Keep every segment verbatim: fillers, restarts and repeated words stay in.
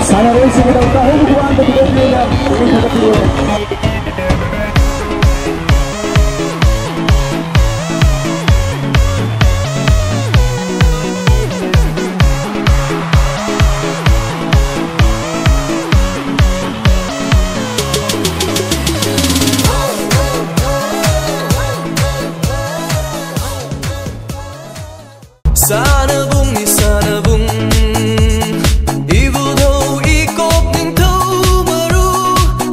ꯁꯥꯟꯅꯔꯣꯏꯁꯤꯡꯒꯤꯗꯃꯛꯇ ꯑꯍꯧꯕꯒꯤ ꯋꯥꯡꯗ ꯈꯨꯗꯣꯜ ꯄꯤꯔꯦ꯫ ꯄꯨꯛꯅꯤꯡ ꯊꯧꯒꯠꯄꯤꯔꯣ꯫ ꯁꯥꯟꯅꯕꯨꯡꯅꯤ ꯁꯥꯟꯅꯕꯨꯡ, ꯏꯕꯨꯙꯧ ꯏꯀꯣꯛ ꯅꯤꯡꯊꯧ ꯃꯔꯨ,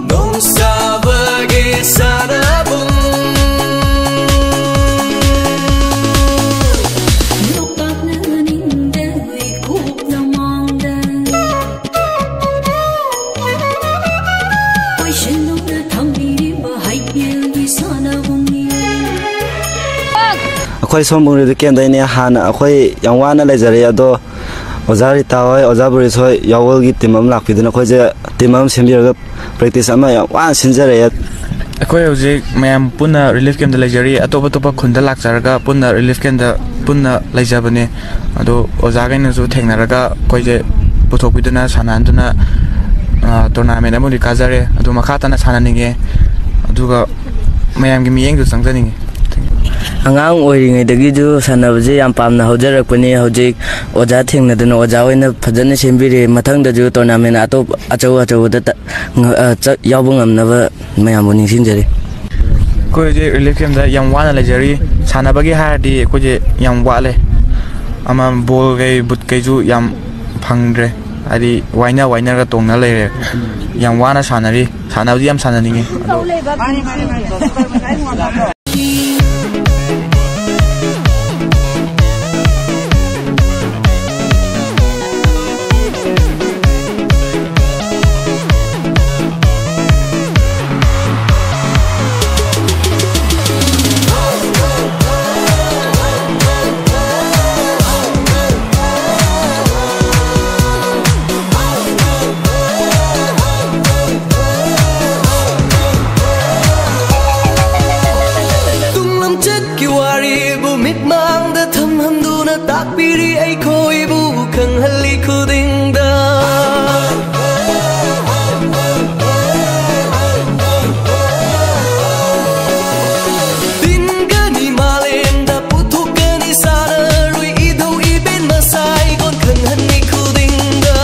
ꯅꯣꯡꯁꯥꯕꯒꯤ ꯁꯥꯟꯅꯕꯨꯡ꯫ ꯂꯣꯛꯇꯥꯛꯅ ꯅꯤꯡꯗ, ꯏꯀꯣꯛꯅ ꯃꯥꯡꯗ꯫ ꯀꯣꯏꯁꯤꯟꯗꯨꯅ ꯊꯝꯕꯤꯔꯤꯕ ꯍꯩꯌꯦꯜꯒꯤ ꯁꯥꯟꯅꯕꯨꯡꯅꯤ꯫ ꯑꯩꯈꯣꯏ ꯁꯣꯝ ꯕꯨꯡꯔꯤꯗ ꯀꯦꯟꯗꯣꯏꯅꯦ꯫ ꯍꯥꯟꯅ ꯑꯩꯈꯣꯏ ꯌꯥꯝ ꯋꯥꯅ ꯂꯩꯖꯔꯦ, ꯑꯗꯣ ꯑꯣꯖꯥ ꯔꯤꯇꯥ ꯍꯣꯏ, ꯑꯣꯖꯥ ꯕꯣꯔꯤꯁ ꯍꯣꯏ ꯌꯥꯋꯜꯒꯤ ꯇꯤꯝ ꯑꯃ ꯂꯥꯛꯄꯤꯗꯨꯅ ꯑꯩꯈꯣꯏꯁꯦ ꯇꯤꯝ ꯑꯃ ꯁꯦꯝꯕꯤꯔꯒ ꯄ꯭ꯔꯦꯛꯇꯤꯁ ꯑꯃ ꯌꯥꯝ ꯋꯥꯅ ꯁꯤꯟꯖꯔꯛꯑꯦ꯫ ꯑꯩꯈꯣꯏ ꯍꯧꯖꯤꯛ ꯃꯌꯥꯝ ꯄꯨꯟꯅ ꯔꯤꯂꯤꯐ ꯀꯦꯝꯞꯇ ꯂꯩꯖꯔꯤ꯫ ꯑꯇꯣꯞ ꯑꯇꯣꯞꯄ ꯈꯨꯟꯗ ꯂꯥꯛꯆꯔꯒ ꯄꯨꯟꯅ ꯔꯤꯂꯤꯐ ꯀꯦꯝꯞꯇ ꯄꯨꯟꯅ ꯂꯩꯖꯕꯅꯦ꯫ ꯑꯗꯣ ꯑꯣꯖꯥꯈꯩꯅꯁꯨ ꯊꯦꯡꯅꯔꯒ ꯑꯩꯈꯣꯏꯁꯦ ꯄꯨꯊꯣꯛꯄꯤꯗꯨꯅ ꯁꯥꯟꯅꯍꯟꯗꯨꯅ, ꯑ, ꯇꯣꯔꯅꯥꯃꯦꯟ ꯑꯃꯗꯤ ꯀꯥꯖꯔꯦ꯫ ꯑꯗꯨ ꯃꯈꯥ ꯇꯥꯅ ꯁꯥꯟꯅꯅꯤꯡꯉꯦ꯫ ꯑꯗꯨꯒ ꯃꯌꯥꯝꯒꯤ ꯃꯤꯠꯌꯦꯡꯁꯨ ꯆꯪꯖꯅꯤꯡꯉꯤ꯫ ꯑꯉꯥꯡ ꯑꯣꯏꯔꯤꯉꯩꯗꯒꯤꯁꯨ ꯁꯥꯟꯅꯕꯁꯦ ꯌꯥꯝ ꯄꯥꯝꯅ ꯍꯧꯖꯔꯛꯄꯅꯤ꯫ ꯍꯧꯖꯤꯛ ꯑꯣꯖꯥ ꯊꯦꯡꯅꯗꯨꯅ ꯑꯣꯖꯥ ꯍꯣꯏꯅ ꯐꯖꯅ ꯁꯦꯝꯕꯤꯔꯦ꯫ ꯃꯊꯪꯗꯁꯨ ꯇꯣꯔꯅꯥꯃꯦꯟ ꯑꯇꯣꯞ ꯑꯆꯧ ꯑꯆꯧꯕꯗ ꯇ-, ꯉ-, ꯑ, ꯆꯠ-, ꯌꯥꯎꯕ ꯉꯝꯅꯕ ꯃꯌꯥꯝꯕꯨ ꯅꯤꯡꯁꯤꯡꯖꯔꯤ꯫ ꯑꯩꯈꯣꯏ ꯍꯧꯖꯤꯛ ꯔꯤꯂꯤꯐ ꯀꯦꯝꯞꯇ ꯌꯥꯝ ꯋꯥꯅ ꯂꯩꯖꯔꯤ꯫ ꯁꯥꯟꯅꯕꯒꯤ ꯍꯥꯏꯔꯗꯤ ꯑꯩꯈꯣꯏꯁꯦ ꯌꯥꯝ ꯋꯥꯠꯂꯦ꯫ ꯑꯃ ꯕꯣꯜꯈꯩ ꯕꯨꯠꯈꯩꯁꯨ ꯌꯥꯝ ꯐꯪꯗ꯭ꯔꯦ꯫ ꯍꯥꯏꯗꯤ ꯋꯥꯏꯅ ꯋꯥꯏꯅꯔꯒ ꯇꯣꯡꯅ ꯂꯩꯔꯦ꯫ ꯌꯥꯝ ꯋꯥꯅ ꯁꯥꯟꯅꯔꯤ꯫ ꯁꯥꯟꯅꯕꯗꯤ ꯌꯥꯝ ꯁꯥꯟꯅꯅꯤꯡꯉꯤ꯫ ꯑꯗꯣ ꯇꯥꯛꯄꯤꯔꯤ ꯑꯩꯈꯣꯏꯕꯨ ꯈꯪꯍꯜꯂꯤ ꯈꯨꯗꯤꯡꯗ꯫ ꯇꯤꯟꯒꯅꯤ ꯃꯥꯂꯦꯝꯗ ꯄꯨꯊꯣꯛꯀꯅꯤ ꯁꯥꯟꯅꯔꯣꯏ ꯏꯙꯧ ꯏꯕꯦꯟ ꯃꯁꯥꯏꯒꯣꯟ ꯈꯪꯍꯟꯅꯤ ꯈꯨꯗꯤꯡꯗ꯫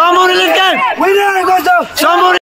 Someone release them! Someone